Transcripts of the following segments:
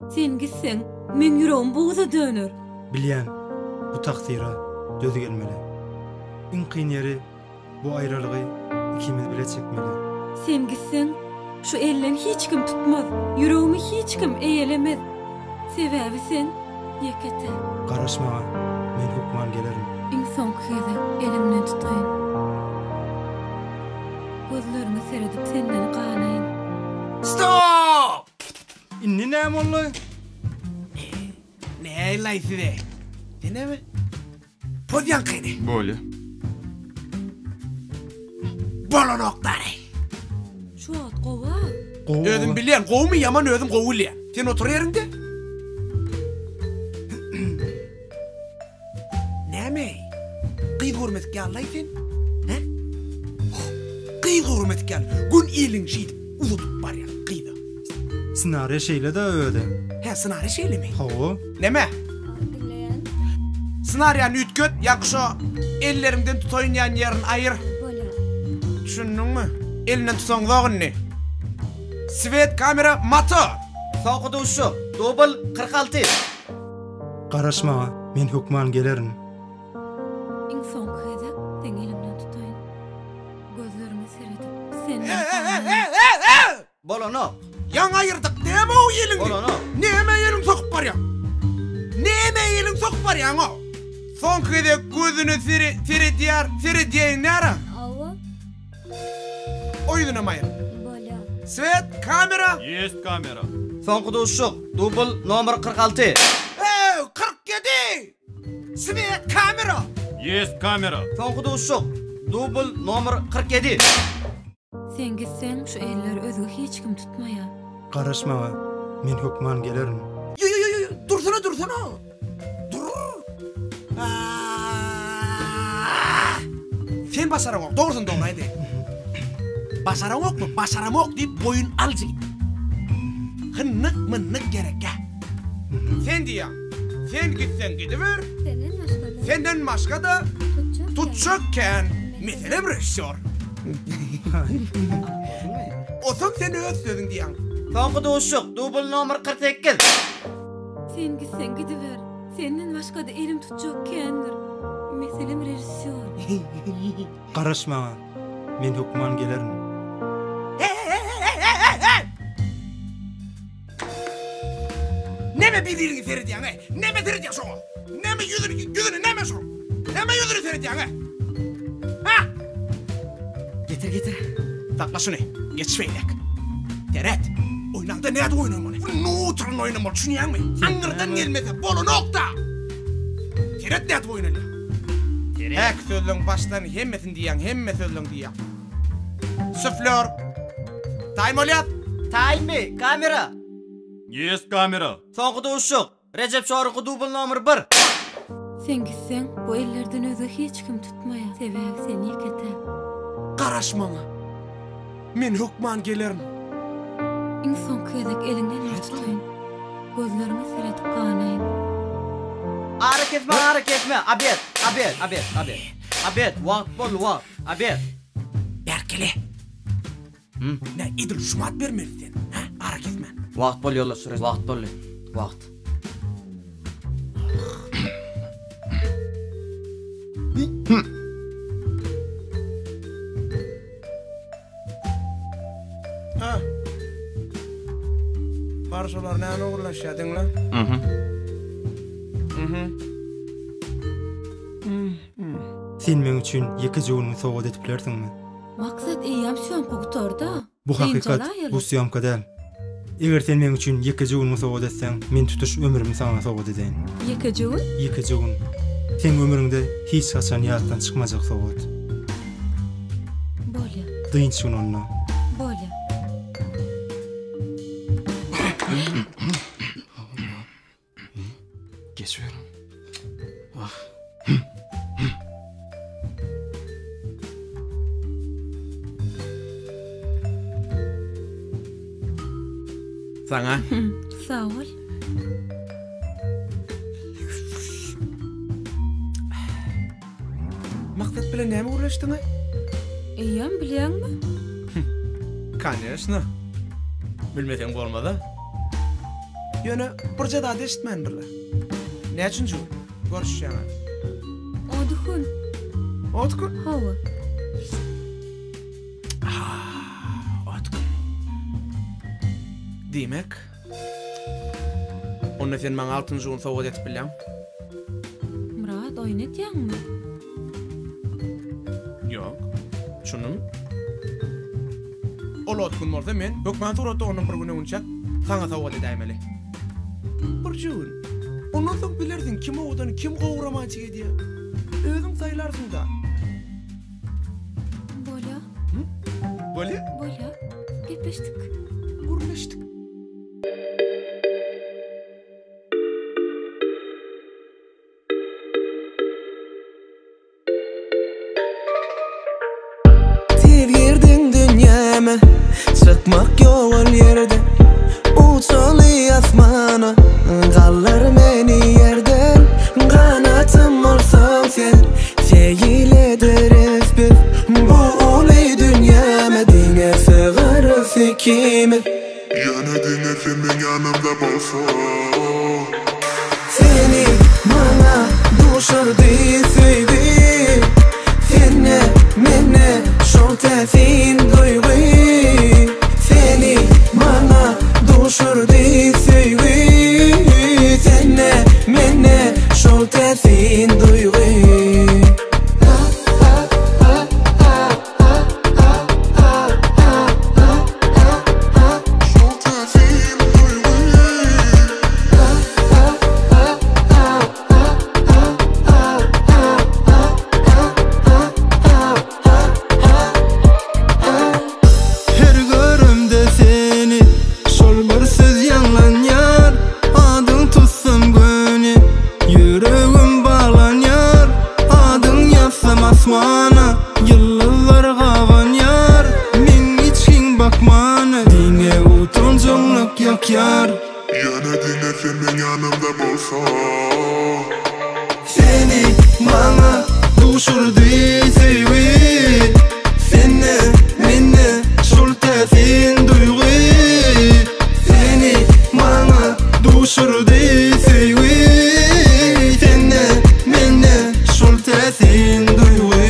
Sen gitseň, meň ýüregim buza döner. Bilýän, bu takdyra döz gelmeli. Iň kyn ýeri bu aýralygy ikimiz bile çekmeli. Sen gitseň, şu elden hiç kim tutmaz, ýüregimi hiç kim eýelemez. Sebäbi sen ýeke-täk. Garaş maňa, men hökman gelerin. Iň soňky gezek eliňden tutaýyn. Gözleriňe seredip senden ganaýyn. Stop! Indi näme boldy? Nälaý size? Sen näme? Poz ýaňkyny. Bolýa. Bolanok dary. Şu wagt gowy-a. Gowy. Özüm bilýän, gowumy ýaman özüm gowy bilýän. Sen otur ýeriňde. Näme? Gyz görmedik ýaly-laý sen. Hä? Gyz görmedik ýaly. Gün eliň şeýdip uzadyp barýaň gyza. Ssenariýa şeýle-dä özi. Hä, ssenariýa şeýlemi? Hawa. Näme? Diňleýän. Ssenariýany üýtget, ýaňky şo elleriňden tutaýyn diýen ýerini aýyr. Bolýar. Düşündiňmi? Elinden tutaňzok indi. Swet, kamera, motor! Soňky duşuşyk, dubl 46. Garaş maňa, men hökman gelerin. Iň soňky gezek seň eliňden tutaýyn. Gözleriňe seredip, senden ganaýyn. Bolanok. Ýaňy aýyrdyk. Näme o eliňi? Bolanok. Näme eliňi sokup barýaň? Näme eliňi sokup barýaň o? Soňky gezek gözüne seredýär, seredýäýin nära? Hawa. O ýüzünem aýyr. Bolýar. Swet, kamera. Ýest kamera. Soňky duşuşyk, dubl nomer 46. Ew, 47! Swet, kamera. Ýest kamera. Soňky duşuşyk, dubl nomer 47. Sen gitseň, şu elleri özge hiç kim tutmaýar. Garaş maňa, men hökman gelerin. Ýo, ýo, ýo, ýo, dursana, dursana. Dur. Sen başaraňok, dogrusyny dogry aýdaýyn. Başaraňokmy, başaramok diýip boýun al jigit. Hynnyk mynnyk gerekgä. Sen diýýäň, sen gitseň gidiber. Senden başga-da. Senden başga-da tutjak kän. Meselem režissýor. Otam sen öz sözüň diýýäň. Soňky duşuşyk, dubl nomer 48. Sen gitseň gidiber. Senden başga-da elim tutjak kändir. Meselem režissýor. Garaş maňa. Men hökman gelerin. Näme bir-biriňe seredýäň-eý? Näme seredýäň şoňa? Näme ýüzüni, ýüzüni näme şoň? Näme ýüzüni seredýäň-eý? Ha? Getir, getir. Sakla şuny. Geç beýläk. Seret. Oýnaňda nädip oýnamaly? Nutran oýnamaly, düşünýäňmi? Aňyrdan gelmese bolanok-da. Seret nädip oýnalýar. Häki sözleň başdan hemmesini diýýäň, hemme sözleň diýýäň. Suflýor. Taýyn bolýas. Taýynmy? Kamera. Ýest kamera. Soňky duşuşyk. Rejep Çoryky dubl nomer bir. Sen gitseň, bu ellerden özge hiç kim tutmaýar. Sebäbi sen ýeke-täk. Garaş maňa. Men hökman gelerin. Iň soňky gezek eliňden bir tutaýyn. Gözleriňe seredip ganaýyn. Ara kesme, ara kesme. Obed, obed, obed, obed. Obed, wagt boldy, wagt. Obed. Berkeli. Nä edil şumat bermeli sen, hä? Ara kesmän. Wagt boldy ýoldaş wagt boldy. Wagt. Ha. Bar şolar näme ogurlaşýar diňle. Mhm. Mhm. Sen meň üçin ýekeje günüňi sowgat edip bilersiňmi? Maksat eýýäm sýomka gutarda. Bu hakykat, bu sýomka däl. Eger sen meň üçin ýekeje günüňi sowgat etseň, men tutuş ömrümi saňa sowgat edeýin. Ýekeje gün? Ýekeje gün. Seň ömrüňde hiç haçan ýatdan çykmajak sowgat. Bolýa. Dynç gün onda. Bolýa. Geçiyorum. Ah. Saňa. Sag bol. Maksat bilen näme gürleşdiňä? Eýýäm bilýäňmi? Koneşno. Bilmeseň bolmaz-a. Ýöne birje zat eşitmändirler. Näçinji gün görüşýäňiz? Ody gün. Ot gün? Hawa. Ot gün. Diýmek, onda sen maňa altynjy gün sowgat edip bilýäň? Myrat, oýun edýäňmi? Ýok. Çynym. Ol ot gün bolsa men hökman suratda ondan bir gün öňünçä saňa sowgat edäýmeli. Birje gün. Ondan soň bilersiň kim owadan, kim gowy romantik edýär. Özüň saýlarsyň-da. Bolýa. Bolýa? Bolýa. Gepleşdik. Gürleşdik. Tiz girdiň dünýäme, çykmak ýok ol ýerden. Uçaly asmana, galdyr meni ýerden. Ganatym bolsaň sen, seýil ederis biz. Bu uly dünýäme diňe sygarys ikimiz. Ýöne diňe sen meň ýanymda bolsaň. Seni maňa duşurdy söýgi Sende, mende şol täsin duýgy Seni maňa duşurdy söýgi Sende, mende şol täsin duýgy. Her görümde seni şol bir söz ýaňlanýar Adyň tutsam göni ýüregim baglanýar Adyň ýazsam asmana ýyldyzlar gabanýar Meň içgiň bakmany diňe utanjaňlyk ýakýar. Ýöne diňe sen meň ýanymda bolsaň. Seni maňa duşurdy söýgi Sende, mende şol täsin duýgy Seni maňa duşurdy söýgi Sende, mende şol täsin duýgy.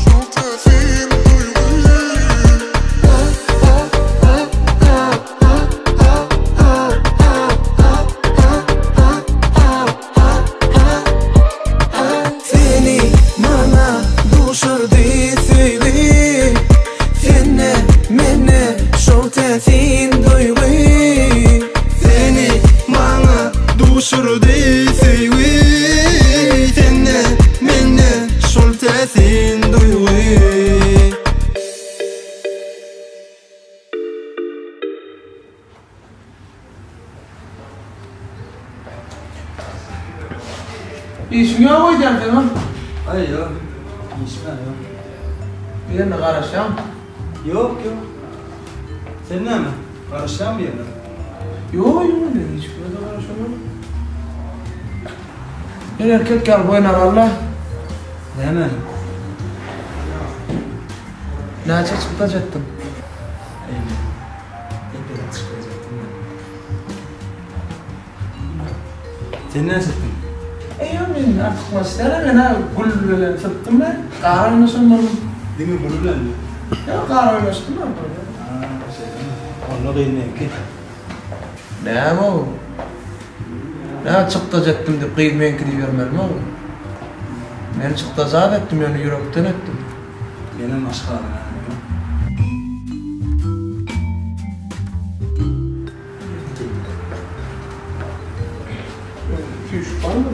Şol täsin duýgy. Seni maňa duşurdy söýgi Sende, mende şol täsin duýgy Seni maňa duşurdy söýgi Sende, mende şol täsin duýgy. Işiň ýok öýdýän seň a? Aý ýok, işim-ä ýok. Birine garaşýaňmy? Ýok, ýok. Sen näme, garaşýaňmy birine? Ýok, ýok, men hiç kime-de garaşamok. Men erkek ýaly boýun al-la. Nämäni? Näçe çykdajy etdiň? Eý, men epesli çykdajy etdim men. Sen näçe etdiň? Eý, men artykmaç däl-ä, men-ä gül bilen sypdym-la. Gar oýnaşan boldum. Diňe gül bilenmi? Ýok, gar oýnaşdym ben. Ha, şeýlemi? Onda gyz meňki. Näme o? Näme çykdajy etdim diýip gyz meňki diýibermelimi o? Men çykdajy az etdim, ýöne ýürekden etdim. Menem aşgazyna. Süýşüp barmy?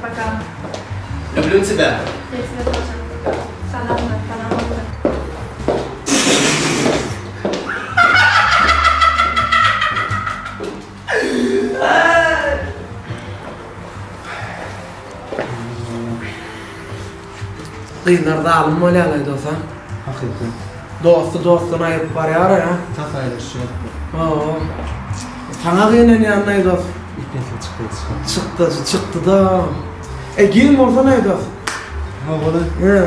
Пока. Люблю тебя. Я тебя тоже. Salam, salam. Gyzlar zalym bolýarlaý dost a. Hakyky. Dosty dostdan aýryp barýar a. Tas aýrylyşýar. Hawa. Saňa gynanýanlaý dost. Epesli çykdajy çykar. Çykdajy çykdy-da. E giň bolsanaý dost. Hawa-la. He.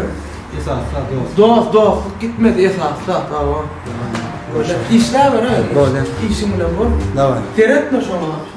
Esasy zat dost. Dost, dostluk gitmez esasy zat hawa. Işläber-ä. Bolýar. Işiň bilen bol. Daway. Seretme şoňa.